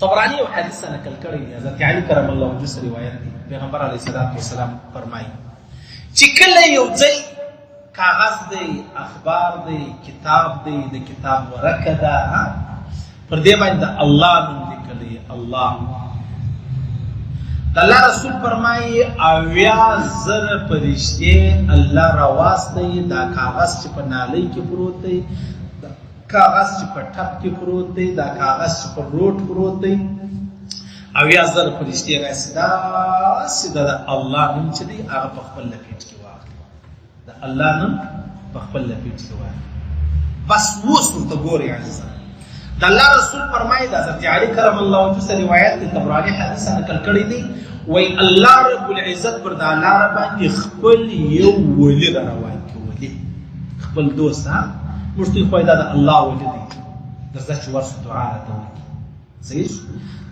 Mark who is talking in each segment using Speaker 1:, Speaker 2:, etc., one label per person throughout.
Speaker 1: طبراني یو حدیث نقل کړی دی، حضرت علي کرم الله وجهه سره روایت دی، پیغمبر علیه الصلاة والسلام فرمایي چې کله یو ځای کاغذ دی، اخبار دی، کتاب دی، د کتاب ورکه ده، پر دې باندې د الله نوم لیکلی، الله، د الله رسول فرمایي 70,000 فرشتې الله راواستي، دا کاغذ چې په نالۍ کې پروت دی، کاغذ چې په ټپ کې پروت دی، دا کاغذ چې په روټ پروت دی، 70,000 فرشتې راشي، داسې د الله نوم چې دی هغه په خپل لپیټ کې واخلي، د الله نوم په خپل لپیټ کې واخلي. بس اوس ورته ګورئ عزیزان، د الله رسول فرمایي، د حضرت علي کرم الله وجهه سره روایت دی، طبراني حدیث نقل کړی دی، وایي الله رب العزت پر دا لاره باندې خپل یو ولي را روان کړي، ولي خپل دوست، ها موږ ته خو دا د الله ولي دی، درځه چې ورسو دعا راته وکړي. صحیح شو؟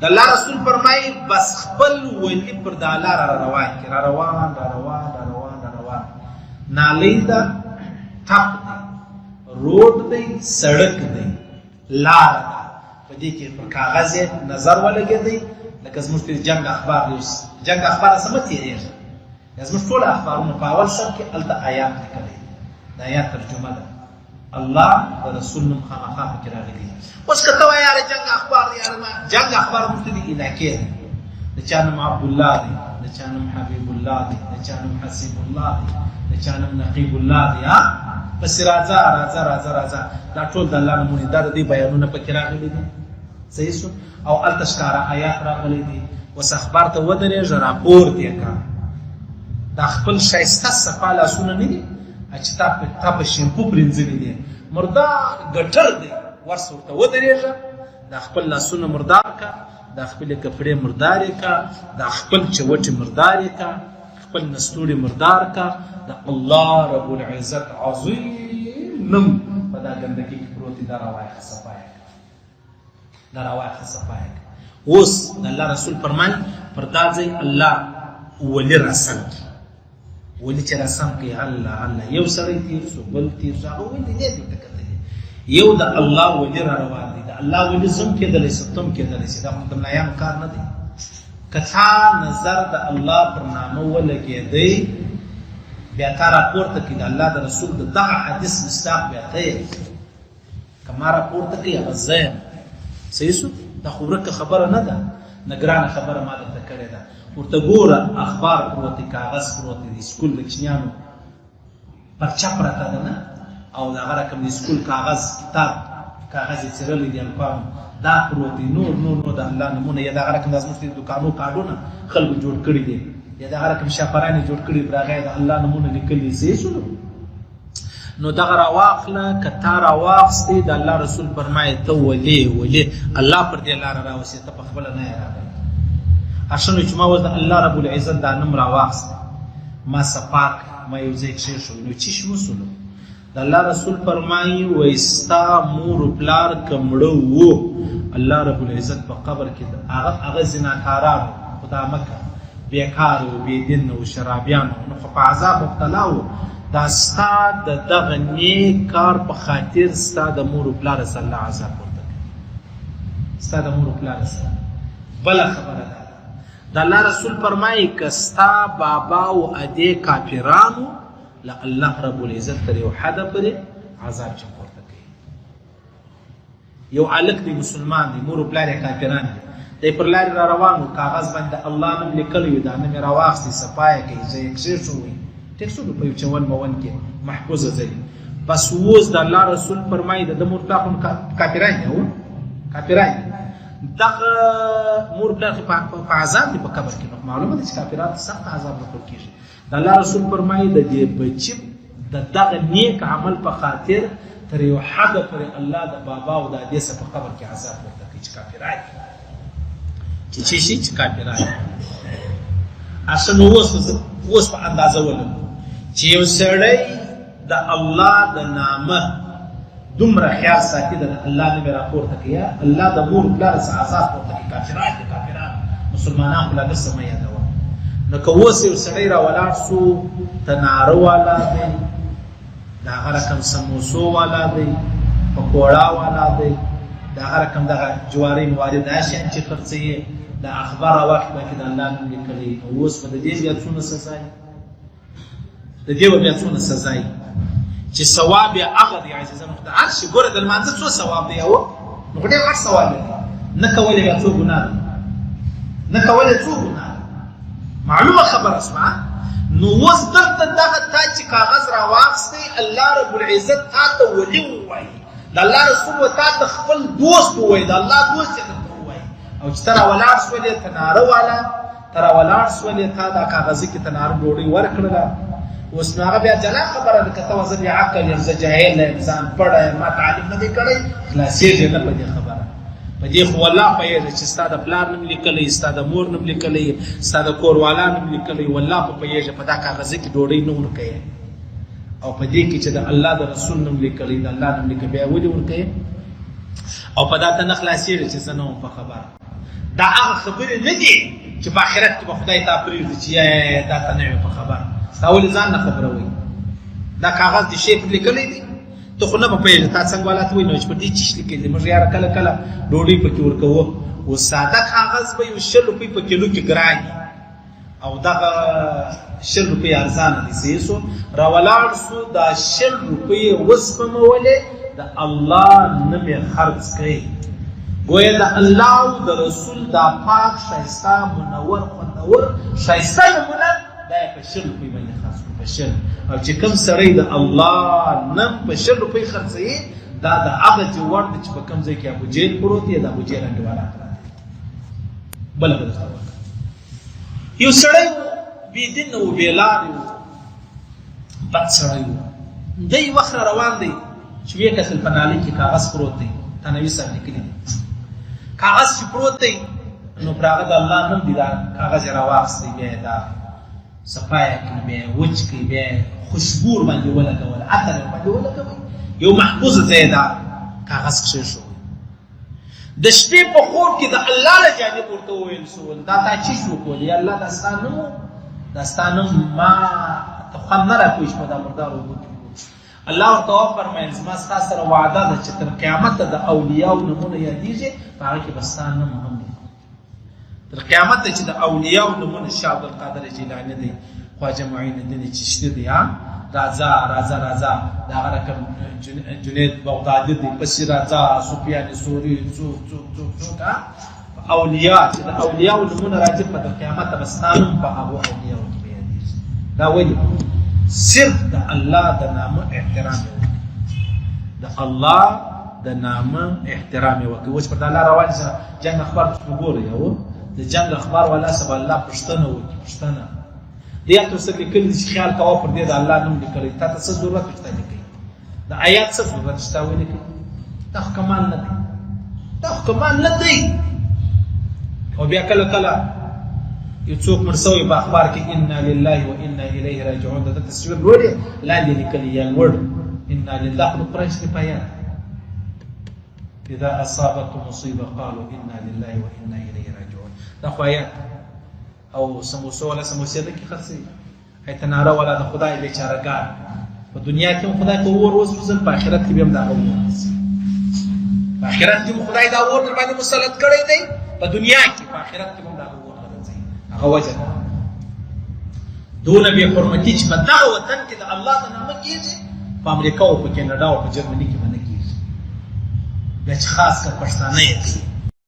Speaker 1: د الله رسول فرمایي بس خپل ولي پر دا لاره را روان کړي، را روان را روان را روان را روان، نالۍ ده، ټپ دی، روډ دی، سړک دی، لاره ده، په دې کې پر کاغذ یې نظر ولګېدی، لکه زموږ د جنګ اخبار دی، اوس جنګ اخبار څه مه تېرېږه، زموږ ټول اخبارونه په اول سر کې هلته آیات لیکلی دی، د آیات ترجمه ده، الله د رسول نوم خامخا پکې راغلی دی. اوس که ته وایې یاره جنګ اخبار دی، یاره ما جنګ اخبار موږ ته د علاقې دی، د چا نوم عبدالله دی، د چا نوم حبیب الله دی، د چا نوم حسیب الله دی، د چا نوم نقیب الله دی، ها پسې راځه راځه راځه راځه، دا ټول د الله نومونه، دا د دې بیانونه پکې راغلي دي. صحیح شو؟ او هلته ښکاره آیات راغلي دي. اوس اخبار ته ودرېږه، راپور دې کړه، دا خپل ښایسته صفا لاسونه نه دي چې تا په شیمپو پرېنځلي دي، مردار ګټر دی، ورسه ورته ودرېږه، دا خپل لاسونه مردار کا، دا خپلې کپړې مردارې کا، دا خپل چوټې مردارې کا، خپل نستوړي مردار کا، د الله رب العزت عظیم نوم په دا ګندګي کې پروت دی، دا راواخله صفا یې کړه، دا راواخله صفا یې کړه. اوس د الله رسول فرمایي پر دا ځای الله ولي راسم کړي، ولي چې راسم کړي، الله الله، یو سړی تېر شو، بل تېر شو، هغه ولي نه دی ورته کتلی، یو د الله ولي را روان دی، د الله ولي زم کېدلی شي، تم کېدلی شي، دا خو د ملایانو کار نه دی. که تا نظر د الله پر نامه ولګېدی، بیا تا راپورته کړي، د الله د رسول د دغه حدیث مصداق بیا ته یې، که ما راپورته کړي هغه زه یم. صحیح شو؟ دا خو ورکه خبره نه ده، نه ګرانه خبره ما درته کړې ده. ورته ګوره، اخبار پروت دی، کاغذ پروت دی، سکول د کوچنیانو پرچه پرته ده نه، او دغه رقم د سکول کاغذ، کتاب کاغذ یې څیرلی دی، الفاظ دا پروت دی، نور نور نور د الله نومونه، یا دغه رقم د زموږ د دوکانو کارډونه خلکو جوړ کړي دي، یا دغه رقم شاپران یې جوړ کړي، پر هغه یې د الله نومونه لیکلي. صحیح شو؟ نو دغه راواخله، که تا راواخستې، د الله رسول فرمایي ته ولې ولې الله پر دې لاره راوستې، ته په خپله نه یې راغلی. ښه نو چې ما اوس د الله رب العزت دا نوم راواخست، ما صفا کړ، ما یو ځای کښېښود، نو چی شو وسولو؟ د الله رسول فرمایي وایي ستا مور و پلار که مړه وو، الله رب العزت په قبر کې هغه هغه زناکاران، خدا مکه بیکار و بې دین و شرابیان نو خو په عذاب مبتلا وو، دا ستا د دغه نیک کار په خاطر ستا د مور و پلار سره الله عذاب ورته کوي، ستا د مور و پلار سره. بله خبره ده، د الله رسول فرمایي که ستا بابا او ادې کافرانو، له الله رب العزت تر یو حده پورې عذاب چم ورته کوي. یو هلک دی، مسلمان دی، مور او پلار یې کافران دي، دی پر لارې را روان و، کاغذ باندې د الله نوم لیکلی و، دا نوم یې راواخیستی، صفا یې کوي، ځای یې کښېښووی، ټیک شو، په یو چون مون کې محفوظه ځای. بس اوس د الله رسول فرمایي د ده مور پلار خو کافران دي، کافران دي، دغه مور پلار خو په عذاب دي په قبر کې، نو معلومه ده چې کافرانو ته سخت عذاب ورکول کېږي. د الله رسول فرمایي د دې بچي د دغه نیک عمل په خاطر تر یو حده پورې الله د بابا او د ادې سره په قبر کې عذاب ورته کوي چې کافران دي، چې چی شي چې کافران دي. اصل نو اوس اوس په اندازه ولګو چې یو سړی د الله د نامه دومره خیال ساتي، د الله نوم یې راپورته کوي، الله د مور پلار څخه عذاب پورته کوي، کافران دي کافران، مسلمانان خو لا لږ څه مه یادوه. نو که اوس یو سړی را ولاړ سو، تناره والا دی، د هغه رقم سموسو والا دی، پکوړا والا دی، د د هغه رقم دغه جوارۍ مواري دا شیان چې خرڅوي، د اخبار راواخلي پکې د الله نوم لیکلی، نو اوس به د دې بیا څومره سزا وي؟ د دې به بیا څونه سزا وي چې ثواب یې هغه دی؟ عزیزانو، د هر شي ګوره د لمانځه څو ثواب دی؟ یو نو ډېر غټ ثواب دی، نه کول یې بیا څو ګناه ده، نه کول یې څو ګناه ده، معلومه خبره سوه. نو اوس دلته دغه تا چې کاغذ راواخیستی، الله رب العزت تا ته ولي ووایي، د الله رسول و تا ته خپل دوست ووایي، د الله دوست یې درته ووایي، او چې ته راولاړ سولې تناره والا ته راولاړ سولې، تا دا کاغذي کې تناره ډوډۍ ورکړله، اوس نو هغه بیا جلا خبره ده که ته زه بې عقل یم، زه جاهل یم، ځان پړه یم، ما تعلیم نه دی کړی، خلاصېږې نه په دې خبره. په دې خو والله پوهېږه چې ستا د پلار نوم لیکلی، ستا د مور نوم لیکلی، ستا د کور والا نوم لیکلی، والله په پوهېږه په دا کاغذي کې ډوډۍ نه ورکوې، او په دې کې چې د الله د رسول نوم لیکلی، د الله نوم لیکلی، بیا ولې ورکوې؟ او په دا ته نه خلاصېږي چې زه نه وم په خبره. دا هغه خبرې نه دي چې په آخرت کې به خدای تا پرېږدي چې دا ته نه وې په خبره، ستا ولې ځان نه خبروي؟ دا کاغذ د شی پر لیکلی دی، ته خو نه په پوهېږې، تا څنګه والا ته وایي نو چې پر دې چیش لیکلی دی؟ موږ یاره کله کله ډوډۍ پکې ورکوو. اوس ساده کاغذ به یو 20 روپۍ په کیلو کې ګران او دغه 20 روپۍ ارزانه دي. صحیح سو، راولاړ سو، دا 20 روپۍ وسپمولې، د الله نوم یې خرڅ کړي، ګویا د الله او د رسول دا پاک ښایسته منور خوندور ښایسته نمونه دا یې په 20 روپۍ باندې خرڅ کړو، په 20. او چې کوم سړی د الله نوم په 20 روپۍ خرڅوي، دا د هغه جوړ دی چې په کوم ځای کې ابو جهل پروت دی، د ابو جهل انډیوالان پراته دي. بله به درته وکړم. یو سړی و، بې دینه و، بې لارې و، بد سړی و. دی وخت را روان دی چې ویې کتل په نالۍ کې کاغذ پروت دی، تنوي صاحب لیکلي دی، کاغذ چې پروت دی نو پر هغه د الله نوم دی، دا کاغذ یې راواخیستی، بیا یې دا صفا یې کړ، بیا یې وچ کړ، بیا یې خوشبو ورباندې ولګوله، عطر یې ورباندې ولګوی، یو محفوظ ځای دا کاغذ کښېښوی. د شپې په خوب کې د الله له جانب ورته وویل شول، دا تا چی شو کول؟ یا الله، دا ستا نوم، دا ستا نوم ما ته خوند نه راکوي چې په دا مردارو اوبو کې. الله ورته وفرمایل، زما ستا سره وعده ده چې تر قیامته د اولیاو نومونه یادېږي، په هغه کې به ستا نوم هم وي. تر قیامته چې د اولیاو نومونه، شاه عبدالقادر جیلاني دی، خواجه معین الدین چشتي دی، ها راځه راځه راځه، د هغه رقم جنید بغدادي دی، پسې راځه سفیان ثوري، څوک څوک څوک څوک اولیاء چې د اولیاو نومونه راځي، په تر قیامته به ستا نوم په هغو اولیاو کې به یادېږي. دا ولې؟ صرف د الله د نامه احترام یې وکړي، د الله د نامه احترام یې وکړي. اوس پر د الله روان سره جنګ اخبار وګورئ، او د جنګ اخبار والا سبا الله پوښتنه وکړي، پوښتنه دی ته څه لیکلي چې خیال کوه پر دې د الله نوم لیکلی، تا ته څه ضرورت چې تا لیکي د آیات څه ضرورت چې تا ولیکي؟ دا خو کمال نه دی، دا خو کمال نه دی. او بیا کله کله یو څوک مړ سوی په اخبار کې انا لله و انا الیه راجعون د تصویر لوړې لاندې لیکلی یا لوړ انا لله، خو قرآن شریف آیات، اذا اصابتهم مصیبه قالوا انا لله و انا الیه راجعون، دا خو آیات. او سموسه ولا سموسې نه کې خرڅوي، ایته ناره ولا د خدای بیچارهګان په دنیا کې هم خدای په اور وسوځل، په آخرت کې به هم د هغه اور وسوځي. په آخرت کې هم خدای دا اور در باندې مسلط کړی دی په دنیا کې، په آخرت کې هم د هغه اور ورځي. هغه وجه ده دونه بې حرمتي چې په دغه وطن کې د الله د نامه کېږي، په امریکا او په کینیډا او په جرمني کې به نه کېږي، بیا چې خاص کر پښتانه یې کوي.